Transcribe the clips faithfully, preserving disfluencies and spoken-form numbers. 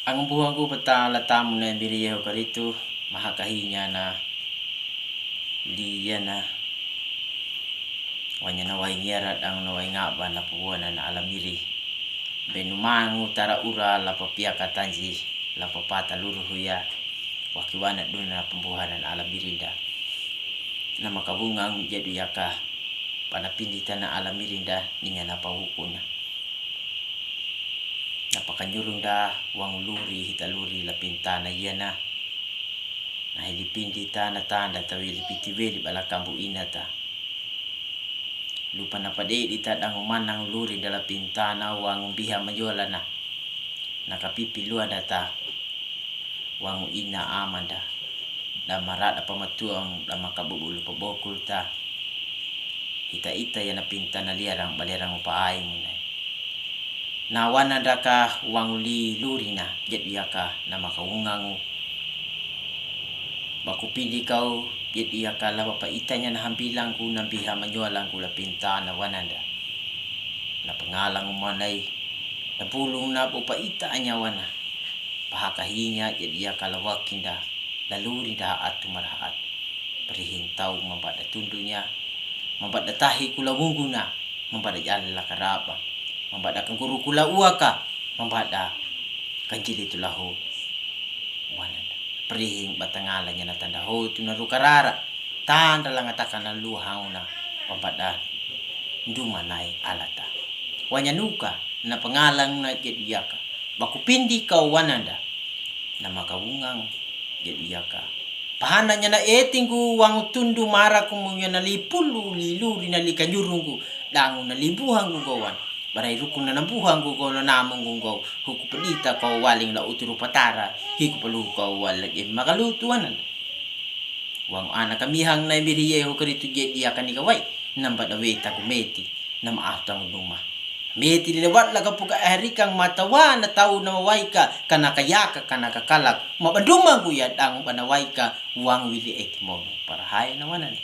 Angumbuhangu pata latamu na miri Yehu Karitu, mahakahinya na liyana. Wanya na waingiara dang na waingaba na puwana na alamiri. Benumangu tara ura la papiaka tanji, la papata luruhuya. Wakiwana duna na pembuhana na alamirinda. Na makabungang jadu yaka, pana pindita na alamirinda, ninya na pahukuna. Na pakanyurunda wangu luri hita luri la pintana yana. Na hili pindita na tanda tawili piti weli bala kambu inata. Lupa na padedi ta dangu manang luri dala pintana wangu biha manyola na. Na kapipi luanda ta. Wangu ina amanda. Da marada pamatuang da makabubulu pabokul ta. Ita ita yana pintana liarang balerang upa ai munai. Na wananda ka wangu li luri na jadu yaka na makaungangu. Baku pindi kau jadu yaka la bapa itanya na hambilangku na biha manyoalangku la pintana wananda. Na pangalangu manai. Na bulung na bupa itanya wana. Pahakahinya jadu yaka la wakinda. La luri da atu marahat. Perihin tau mambada tundunya, mambada tahi kula wunguna, mambada jala karaba, mambada kanguru kula uaka, mambada kanjili tulahu. Wananda. Perihin batangala nyana tanda ho tuna rukarara, tanda langataka na luhauna, mambada nduma nai alata. Wanyanuka, na pangalang na jadu yaka, baku pindi kau wananda. Na makawungang jadu yaka. Pahana nyana etingku wangu tundu mara kumu nyana li pulu li luri na li kanyurungku dangu na li buhangku gowan. Barai rukun na buhangku gowan na namungku go huku pedita ko waling la uturu patara hiku pelu ko wala je makalutuanan. Wangu ana kamihang na miri Yehu Karitu jadu yaka ni kawai nambada weta ku meti nama ahtang numa. Meti lewat la kapuka aherikang matawa na tau na waika kana kayaka kana kakalak. Mabaduma guya dang bana waika wang wili eti mono parahai na wananda.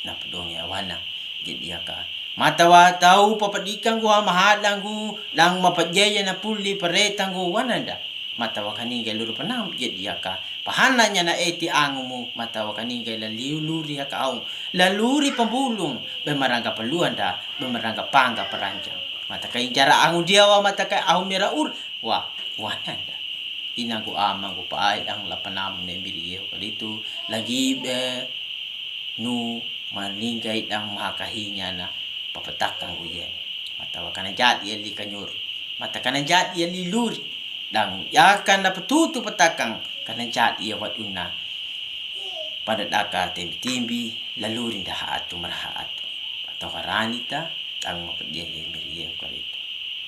Na padongi awana jadu yaka. Matawa tau papadikang gua mahadang gu dang mapajaya na puli paretang gu wananda. Matawa kaningai luru panam jadu yaka. Pahana nyana eti angumu, matawa kaningai la liu luri yaka aung. La luri pambulung, bemarangga paluanda, bemarangga pangga paranjang. Mata kai jara angu diawa, mata kai ahu mera ur, wa, wananda. Inangku amangku paai dang la panam ne miri Yehu Karitu, lagi be, nu maningai dang mahakahinya na papatakang uyen. Matawa kana jadu ya li kanyur. Mata kana jadu ya li luri. Dang yakan na patutu patakang kana jadu ya waduna. Pada daka tembi-tembi la luri ndaha atu maraha atu. Matawa rani ta dang mapadiya ya miri Yehu Karitu.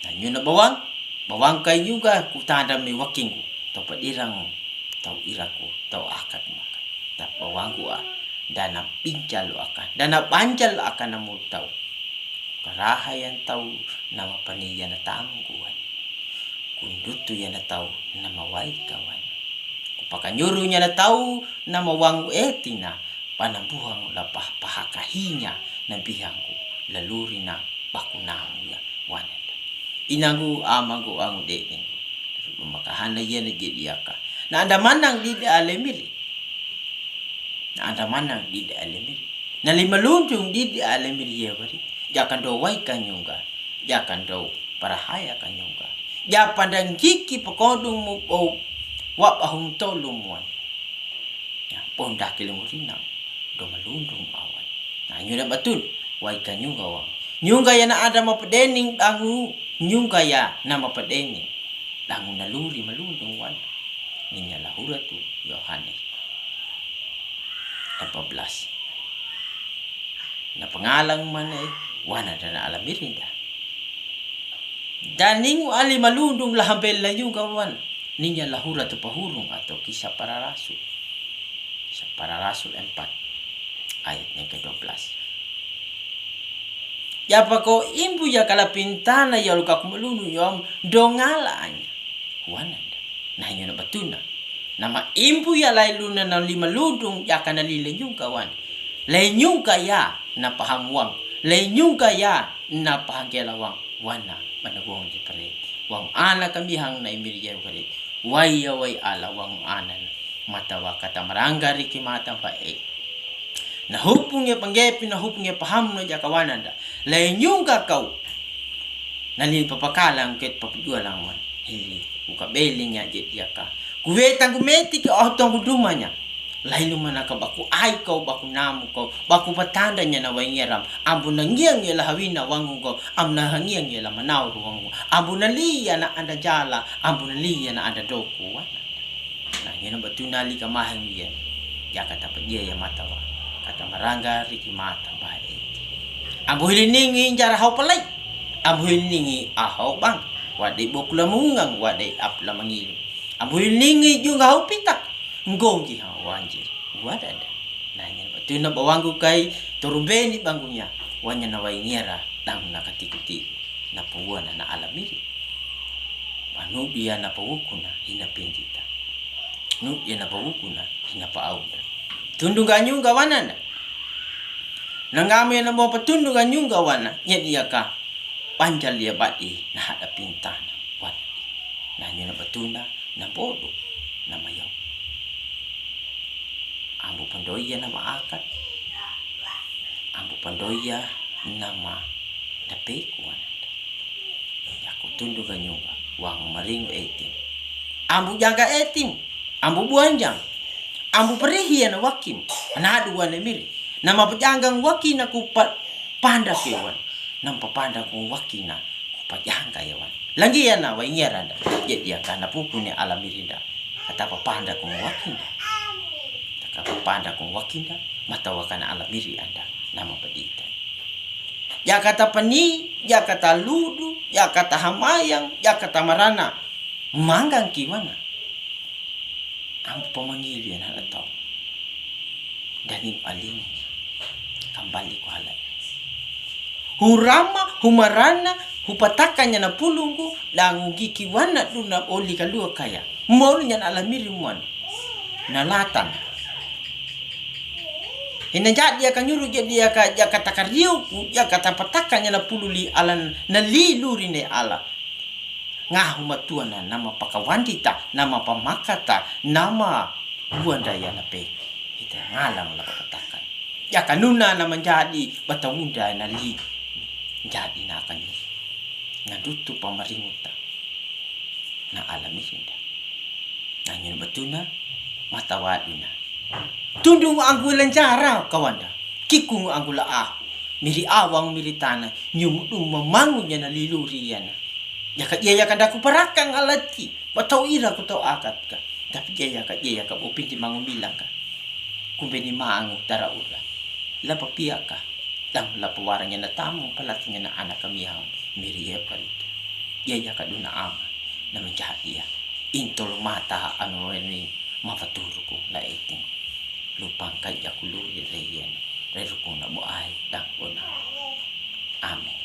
Na nyuna bawang, bawang kai nyuga kutanda me wakingku. Tau padirang, tau iraku, tau akat makan. Tapa wangu a, dana pincal akan, dana pancal akan na mutau. Karaha yan tau nama pani yana tangguan. Kundutu yana tau nama waikawan. Kupakanyuru yana tau nama wangu etina, panambuhang lapah pahakahinya na bihangku, laluri na bakunamu ya waneta. Inangku amangku angu dening. Makahana yana jadu yaka. Na anda manang dida alemiri. Na anda manang dida alemiri. Na lima lundung dida alemiri ya wari. Jakan do wai kanyunga. Jakan do parahaya kanyunga. Japandang jiki pakodung mu bau wap ahung tolum wan. Ya, ponda kili murinang. Do malundung awan. Na nyuna batun. Wai kanyunga wang. Nyunga ya na anda mapadening dangu. Nyunga ya na mapadening. Dangu naluri malundung wan. Ninya lahura tu Yohanes. Empat belas. Na pangalang mana wana dana alamirinda. Daningu ali malundung lahambel la nyunga wan. Ninya lahura tu pahurung atau kisah para rasul. Kisah para rasul empat ayat yang kedua belas. Yapa ko imbu ya kala pintana ya luka kumalunu yom dongala anya. Wananda. Na nyuna batuna. Nama imbu ya lai luna na lima lundung ya kana lile nyungka wan. Lai nyungka ya na paham wang. Lai nyungka ya na paham kela wang. Wana mana wong je pare. Wang ana kami hang na imiri ya pare. Wai ya wai ala wangu anan. Mata wa kata marangga riki mata ba e. Na hupunge panggepi na hupunge pahamno jaka wananda. Lai nyunga kau. Na li papakalang ket papajua lang wan. Hili. Uka beli nya jet yaka. Kuwe tanggu meti ke oh tanggu dumanya. Lai lumana ka baku ai kau, baku namu kau, baku patanda nya na waingeram. Ambu na ngiang yela hawina wangu kau. Am na ngiang yela manau wangu. Ambu na liya na anda jala. Ambu na liya na anda doku wana. Na nyena batuna lika maheng yen. Ya kata pajia ya mata wa. Kata marangga riki mata ba e. Ambu hili ningi jara hau palai. Ambu hili ningi ahau bang. Wadai bokula mungang, wadai ap la mangilu. Ambu hili ningi junga hau pitak. Ngonggi hau wanjir. Wadada. Na nyena batuna bawangu kai. Torumbeni bangunya. Wanya na waingera. Dang na katikuti. Na pawana na alamiri. Ba nudia na pawukuna hina pindita. Nudia na pawukuna hina paauda. Tundu ganyunga wanana. Nangamu ya na mo patundu ganyunga wana. Nyet yaka panjal ya badi na hada pintana. Wana. Na nyena batuna na bodo na mayau. Ambu pandoya na maakat. Ambu pandoya na ma dapeku wanada. Yaku tundu ganyunga, wangu maringu eting. Ambu jaga eting, ambu buanjang, ambu perihia na wakim, anadu wane miri. Nama pajanggang wakina ku pa-, panda kewan, nampa panda ku wakina ku pajangga yawan. Langgia na waingeranda, jet yaka na pukune ala mirinda. Kata papanda ku wakinda. Taka papanda ku wakinda, mata wakana ala miri anda, nama padita. Jakata pani, jakata ludu, jakata hamayang, jakata marana. Manggang kiwana. Ambu pamangili na latau. Dani aling. Kambali ku halai. Hurama, humarana, hupatakanya na pulungu, dangu giki wana duna oli kalua kaya. Molu nya na alamiri muan. Na latan. Ina jadi aka nyuru jadi aka, jakata kariuku, jakata patakanya na pululi alan na li luri ne ala. Ngahu matuana nama pakawandita, nama pamakata, nama buandaya na pe. Ita ngalang la pakatakan. Jaka nuna na manjadi bataunda na li. Jadi na akan li. Na dutu pamaringuta. Na alami sinda. Na nyun batuna mata waduna. Tundu anggu lanjara kawanda. Kiku anggu la ah. Miri awang miri tana. Nyum dum mamangu nyana liluri yana. Jaka jaya kanda ku parakang alati. Batau ira ku tau akat ka. Tapi jaya ka jaya ka bopinti mangu bilang ka. Kumbeni mangu tara ura. La papia ka. Dang la pawarang nyana tamu palat nyana anak kami hau. Miri ya paritu. Jaya ka duna ama. Na menjadi ya. Intol mata anu weni. Mapaturuku la eting. Lupang kai jaku luri reyen. Rerukuna bo ai dang bona. Amin.